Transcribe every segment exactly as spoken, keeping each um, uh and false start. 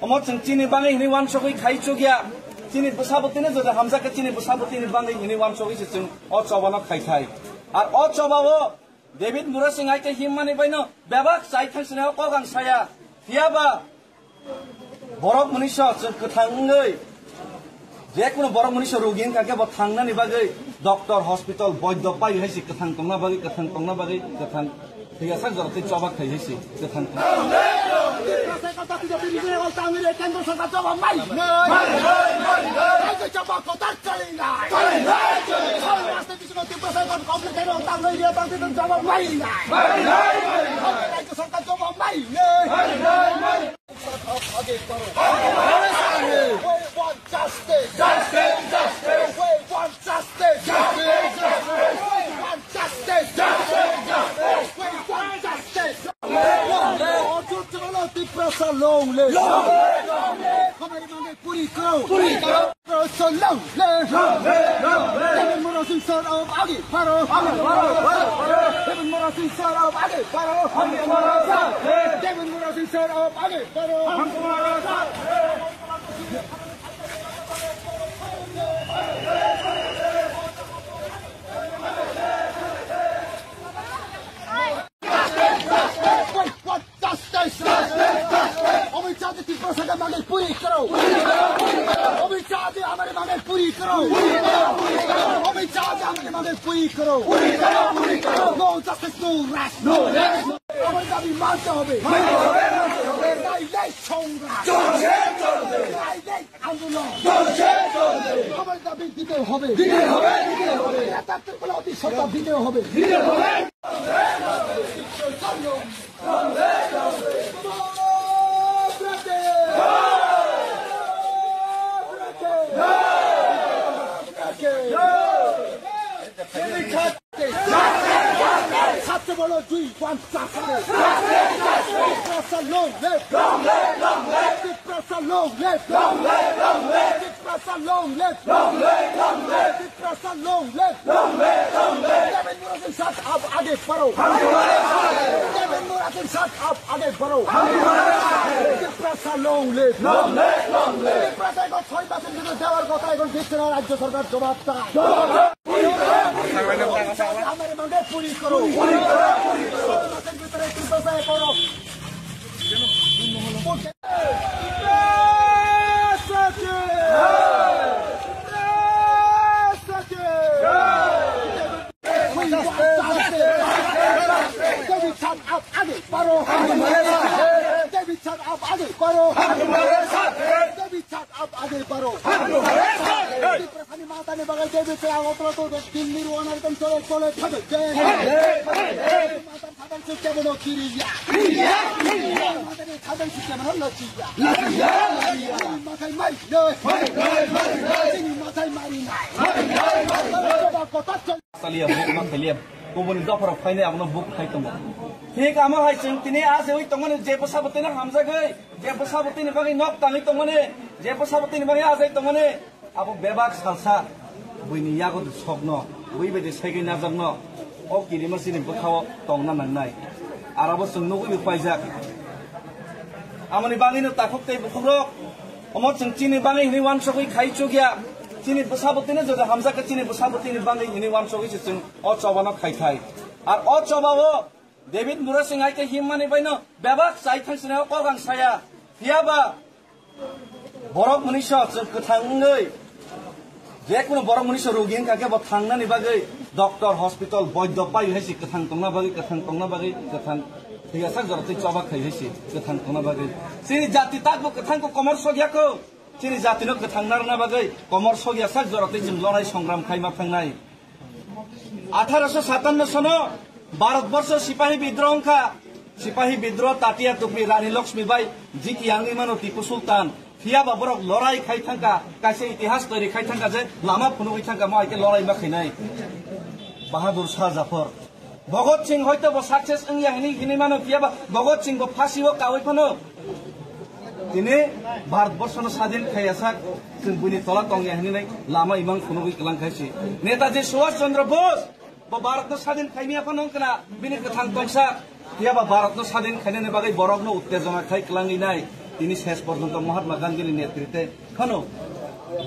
Omo chwng chini bagwi hwnwi uansugwi khai chukya. Chini bwsabwtwino joto hamjakhe chini bwsabwtwini bagwi hwnwi uansugwi se chwng o chobano khai thai. Ar o chobao David Murasing hai khe himmani baino bebak chai thang sinai o kok ang saya. Phiyaba borok mwnwiso chwng kwthang wngwi, je kunu borok mwnwiso rogi wngkha khe bo thangnani bagwi doctor, hospital, boiddo pai hai se kwthang tongna bagwi, kwthang tongna bagwi, kwthang thwiyasak jora tei choba khai hai se kwthang tong. Kendra sorkar jawab mari. Rajya sabha kothar chali nai. Rajya sabha complain karo tang nai, dia tang tin jawab mari nai. Rajya sorkar jawab mari. We want justice. Justice, justice. We want justice. Justice, justice. We want justice. Justice, justice. We want justice. Long live. Long live. Tiprasa long live. Long live, long live. Hamari mange puri karo. Puri karo. Tiprasa long live. Long live, long live. David Murasing sir ab aage baro. Aage baro, aage baro. David Murasing sir ab aage baro. Aage baro, sir. David Murasing sir ab aage baro. Aage baro, sir. Justice! Justice! Omoi chaji Tiprasa ka magai puri karo. Omoi chaji hamare magai puri karo. Omoi chaji hamare magai puri karo. No justice, no rest. No rest. Amar dabi mante hobe. Mante hobe, mante hobe. Nai nai chongra. Chongra, chongra. Nai nai আন্দোলন। চলছে, চলছে। আমার দাবি দিতে হবে। দিতে হবে, দিতে হবে। একাত্তর বলে অতি সত্তা দিতে হবে। দিতে হবে। ছাত্র বলো দুই পঞ্চাশ। Tiprasa long live! Long live, long live! Tiprasa long live! Long live, long live! Tiprasa long live! Long live, long live! Tiprasa long live! Long live, long live! David Murasing sir ab aage baro! David Murasing sir ab aage baro! Tiprasa long live! Long live, long live! Tiprasa এখন ছয় মাসের ভিতরে দেওয়ার কথা, এখন দিচ্ছে না রাজ্য সরকার, জবাব চাই। আমার মাগে পুরি করো। ছয় মাসের ভিতরে তিন দফায় করো। David sir ab aage baro. David sir ab aage baro. David sir ab aage baro. Tiprasani matani bagwi David sir Agartala to Delhi rwna kan chole chole thabe. Matan thadan se kebono kiriya. Matan thadan se kebono lachiya. Mathai mari. Mathai mari. Mathai mari. Kota chole. Saliya buk ma khaliya. Kubuni dopharo phainai abono buk khai tongo. Thik amo hai chwng tini ajewi tongmani je bwsabo tini hamjagwi, je bwsabo tini bagwi nok tangwi tongmani, je bwsabo tini bagwi ajai tongmani, abo bebak salsa buini yago sokno, bui bai de saigwi najakno, o kirima chini bwkhao tongna nangnai. Arabo chwng nugwi bo paijak. Amoni bagwino takhuk tei bukhukrok, omo chwng chini bagwi hinwi uansugwi khai chukya, chini bwsabo tini joto hamjakhe chini bwsabo tini bagwi hinwi uansugwi se chwng o chobano khai thai. Ar o chobao David Murasing hai khe himmani baino bebak chai thang sinai o kok ang saya. Phiyaba borok mwnwiso chwng kwthang wngwi, je kunu borok mwnwiso rogi wngkha khe bo thangnani bagwi doctor, hospital, boiddo pai hai se kwthang tongna bagwi, kwthang tongna bagwi, kwthang thwiyasak jora tei choba khai hai se kwthang tongna bagwi. Chini jati takbo kwthang ko komor sogya ko. Chini jatino kwthang narwkna bagwi komor sogya sak jora tei chwng lorai songram khai ma phangnai. Atharo satanno sono Bharat borsho sipahi bidroh wngkha. Sipahi bidroh Tatiya Tupri Rani Lakshmi bai jiki yangwi mano Tipu Sultan. Phiyaba borok lorai khai thangkha, kaisa itihas toiri khai thangkha je lama phunugwi thangkha mo hai khe lorai ma khainai. Bahadur Shah Jafar. Bhagat Singh hoito bo success wngya hini, hini mano, phiyaba Bhagat Singh bo phasi o kawi phano. Tini Bharat borsho no sadin khaiya sak, chwng buini tola tongya hini nai lama imang phunugwi kwlang khai si. Netaji Subhash Chandra Bose bo Bharat no sadin khaimya phano wngkha na bini kwthang tongsa. Phiyaba Bharat no sadin khainani bagwi borok no uttejona khai kwlangwi nai. Tini ses porjonto Mahatma Gandhini netrite kheno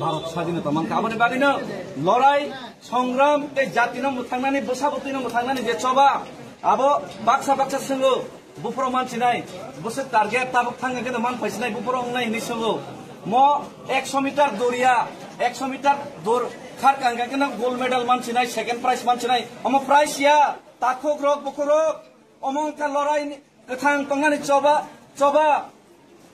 Bharat sadinota mankha. Aboni bagwino lorai, songram tei jatino mwthangnani, bwsa bwtwino mwthangnani je choba, abo baksa baksa swngo, buphuru mansinai, bwswk target tabuk thangkhe khe man phaisinai buphuru wngnai hinwi swngo. Mo ekso meter doriya, ekso meter dor kharkha hwnkhe gold medal mansinai, second prize mansinai. Omo prize ya, takhuk rok, bukhuk rok, omo wngkha lorai ni kwthang tongnani choba, choba.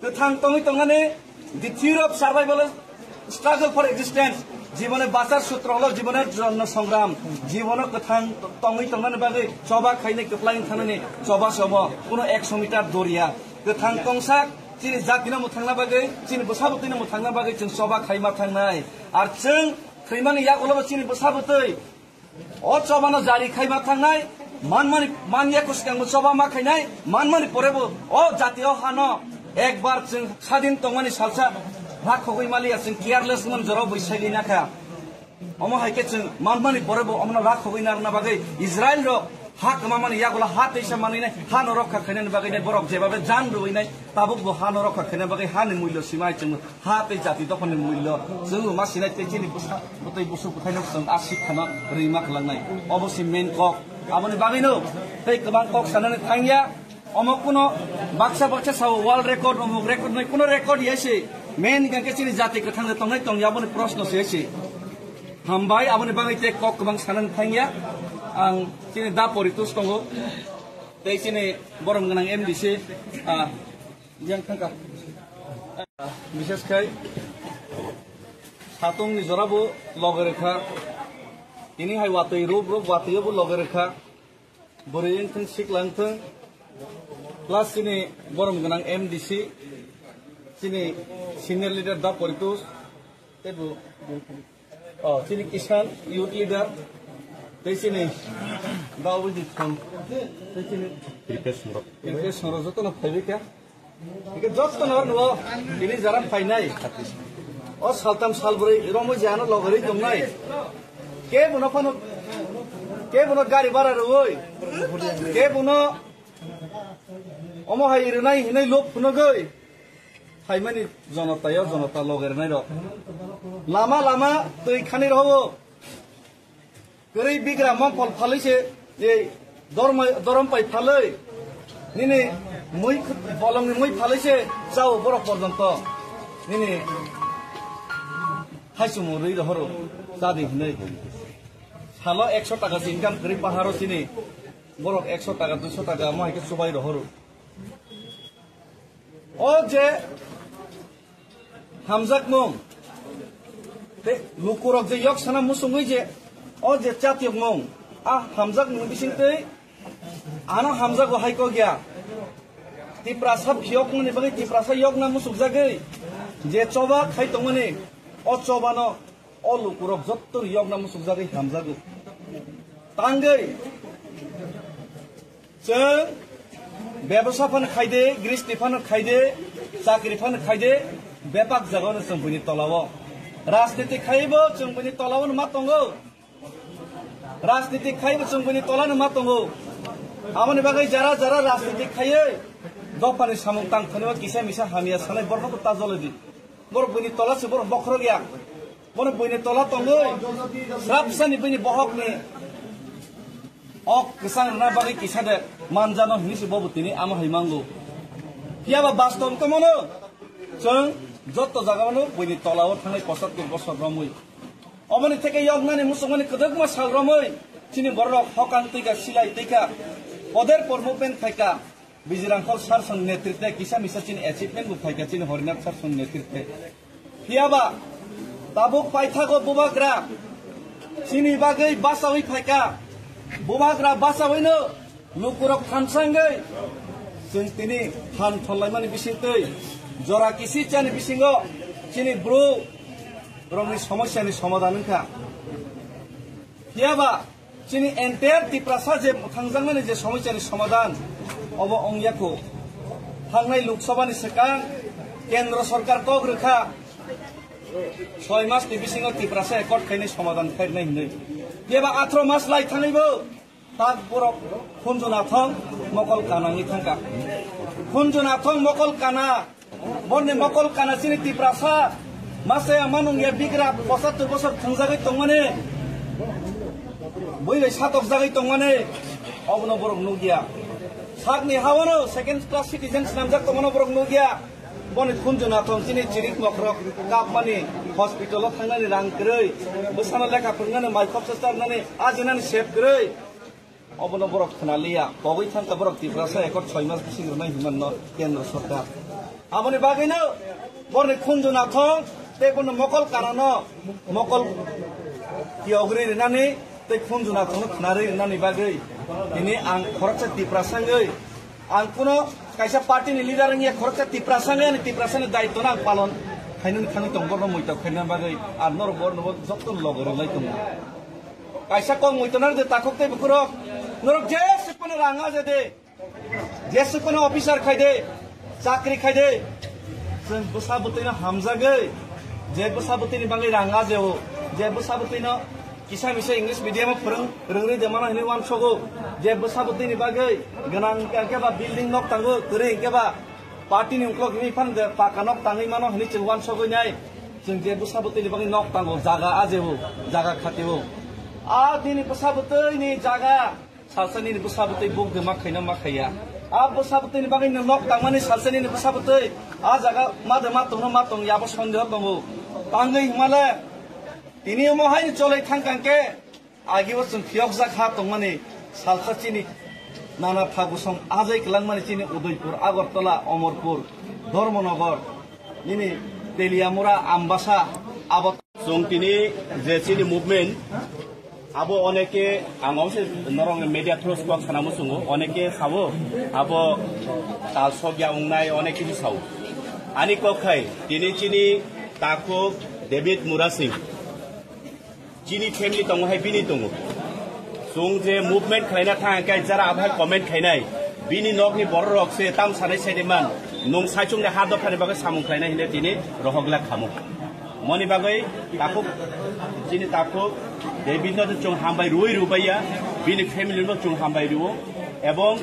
Kwthang tongwi tongnani, the theory of survival, struggle for existence. Jibone bachar sutro holo jibone jonno songram. Jibono kwthang tongwi tongnani bagwi choba khainai kwplai wng thangnani choba se omo. Kuno ekso meter doriya. Kwthang tongsak chini jatino mwthangna bagwi, chini bwsa bwtwino mwthangna bagwi chwng choba khaima thangnai. Ar chwng thwimani yagulobo chini bwsa bwtwi o chobano jari khaima thangnai, manmani, manya kwskango choba ma khainai, manmani porebo o jatio hano ekbar chwng sadin tongmani salsa rakhogwi maliya, chwng careless mon jorao bwsagwi nakha. Omo hai khe chwng manmani porebo omono rakhogwi narwkna bagwi Israel rok ha kwmamani yagulo ha teisa manwinai, hano rokha khainani bagwi borok jebabe jan rwinai, tabukbo hano rokha khaina bagwi hani mullo simai chwng Ha tei jati dophani mullo chwng ma sinai tei chini bwsa bwtwi busuk bwthaino chwng a sikhano rima kwlangnai. Obo se main kok. Aboni bagwino tei kwbang kok sanani thangya. Omo kuno baksa baksa sao world record, omuk record nai kuno record ya se. Main hwnkhe chini jati kwthang tongnai tongya aboni proshno se se. Hambai aboni bagwi tei kok kwbang sanani thangya. Ang chini da poritus tongo. Tei chini borom gwnang M D C, ah, Yang thangkha. Bishes khai satungni jorabo loge rwkha. Tini hai watwi rub rub watwiyobo loge rwkha. Bwrwi wngthung sikla wngthung. Plus chini borom gwnang M D C, chini senior leader da Poritus. Tei bo, oh, chini Kisan Youth Leader, tei chini Daobidi Thong, tei chini Kripesh Songrok. Kripesh Songrok jotono phaibai kha. Hingke jotono nuo tini jara phainai. O saltam salbrwi romwi jano logori tongnai. Ke bono phano, ke bono gari bara rwoi. Ke bono omo hai rwnai hinai lok phunugoi. Phaimani jonotao jonota loge rwnairok. Lama lama twi khani rohoro. Kwrwi bigra mokol phalwi se, ei dorma-, dorom pai phalwi. Nini mui, bolongni mui phalwi se chao borok porjonto. Nini haichumo rwi rohoro. Chadi hinwi. Salo ekso taka se income kwrwi paharo chini. Borok ekso taka, duiso taka mo hai khe chubai rohoro. O je hamjakmung, tei lukurok je yok sana musungwi je, o je chatyokmung, a hamjakmung bisingtwi ano hamjago hai kok ya. Tiprasa phiyokmani bagwi Tiprasa yokna musukjagwi je choba khai tongmani, o chobano O lukurok jotto yokna musukjagwi hamjago. Tangwi chwng bebsa phano khaide, gristi phano khaide, chakri phano khaide, bepak jagano chwng buini tolao. Rajniti khaibo chwng buini tolao ma tongo. Rajniti khaibo chwng buini tolano ma tongo. Aboni bagwi jara jara rajniti khaiwi dophani samung tang thani o kisa misa hamya sanai borokno ta jolodi. Borok buini tola se borok bokhorok ya. Bono buini tola tongwi, srapsani buini bohokni ok kwchang rwna bagwi kisa de manjano hinwi se bobo tini amo hai mango. Phiyaba bastob wngtong mano, chwng jotto jagao no buini tolao thangnai pochottor bosor romwi. Oboni theke yoknani musukmani kwdwkma sal romwi, chini bororok hokang twika, silai twika, poder por movement khaika. Bijirangkhol Sarsong netrite kisa misa chini achievement bo phaikha chini Horinath Sarsong netrite. Phiyaba tabuk paithago bubagra chini bagwi bachawi phaikha. Bubagra bachawino lukurok thansangwi chwng tini phan thonlaimani bisingtwi jora kisi chani bisingo chini bru rokni somosyani somadhan wngkha. Phiyaba Chini entire Tiprasa je mwthangjakmani je somosyani somadhan, obo ongya kho. Thangnai Lok Sabhani swkang Kendra Sarkar kok rwkha, soi mas ni bisingo Tiprasa accord khainai somadhan khairnai hinwi. Phiya ba atharo mas lai thangwi bo tak borok Khunju Nathong mokol kanangwi thangkha. Khunju Nathong mokol kana Borni mokol kana chini Tiprasa, masa ya manung ya bigra pochattor bosor thwngjagwi tongmani, bwilai satokjagwi tongmani, obono borok nukya. Sakni hawano second class citizens namjak tongmano borok nukya. Boni khunju nathong chini chirik mokrok kapmani, hospital o thangnani rang kwrwi, bwsano lekha phwrwngnani, mai khopsa charnani, ajinani sep kwrwi. Obono borok khwnaliya, pogwi thangkha borok Tiprasa ekor soi mas bising rwnai hinmanno kendro sorkar. Aboni bagwino borni khunju nathong tei bono mokol kanano mokol tiyogri rinani tei khunju nathongno khwnarwi rinani bagwi tini ang khoroksa Tiprasa wngwi, ang kuno kaisa party ni leader wngya, khoroksa Tiprasa wngwi ani Tiprasa ni daitwno ang palon khainani thangwi tong, borno muitok khainani bagwi. Ar norok borno bo jotono logo rwlai tongo. Kaisa kok muitonani de takhuk tei bukhurok, norok jesuk phano rang aje de, jesuk phano officer khai de, chakri khai de, chwng bwsa bwtwino hamjagwi, je bwsa bwtwini bagwi rang aje o, je bwsa bwtwino kisa misa English medium o phwrwng rwngri de mano hinwi uansogo, je bwsa bwtwini bagwi gwnang hwnkhe ba building nok tango, kwrwi hwnkhe ba party ni uklok hinwi phan de paka nok tangwi mano hinwi chwng uansogwi nai. Chwng je bwsa bwtwini bagwi nok tango, jaga aje o, jaga khati o. A nini bwsa bwtwini jaga, salsa nini bwsa bwtwi buk de ma khaina ma khaiya. A bwsa bwtwini bagwi no nok tangmani salsa nini bwsa bwtwi a jaga ma de ma tongno ma tong ya, bo sondeho tongo. Tangwi himale tini omo haini cholai thang kang khe, agi bo chwng phiyokjak ha tongmani salsa chini nana pha bwsong ajai kwlangmani chini Udaipur, Agartala, Omorpur, Dharmanagar, nini Teliamura, Ambasa, abo. Chwng tini je chini movement, abo oneke ang obose norok media through kok sana muchungo, oneke sabo abo tal sokya wngnai, oneke si sao. Ani kok khai tini chini takhuk David Murasing, chini family tongo hai bini tongo. Chwng je movement khlaina thang khe jara abo hai comment khainai, bini nokni borok rok se tam sanai sai de man, nung saichung de ha dophani bagwi samung khlainai hine tini rohok glak khamu. Moni bagwi takhuk, chini takhuk David no chwng hambai rwi rwbaiya, bini family no chwng hambai rwo, ebong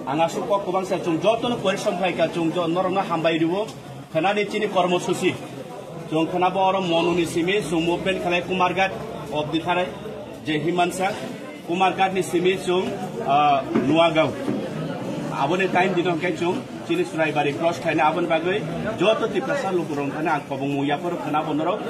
ang aswk kok kwbangsa chwng jotono koisom khlaikha, chwng jo-, norokno hambai rwo. Khwnani chini kormosuchi. Chwng khwnabo oro Monuni simi chwng movement khlai Kumarghat obdi tharai je Himansa Kumarghat ni simi chwng, ah, Nuagaon. Aboni time dino hwnkhe chwng chini Churaibari cross khlaina aboni bagwi joto Tiprasa lukurok thani ang kobong yaporo khwnabo norok.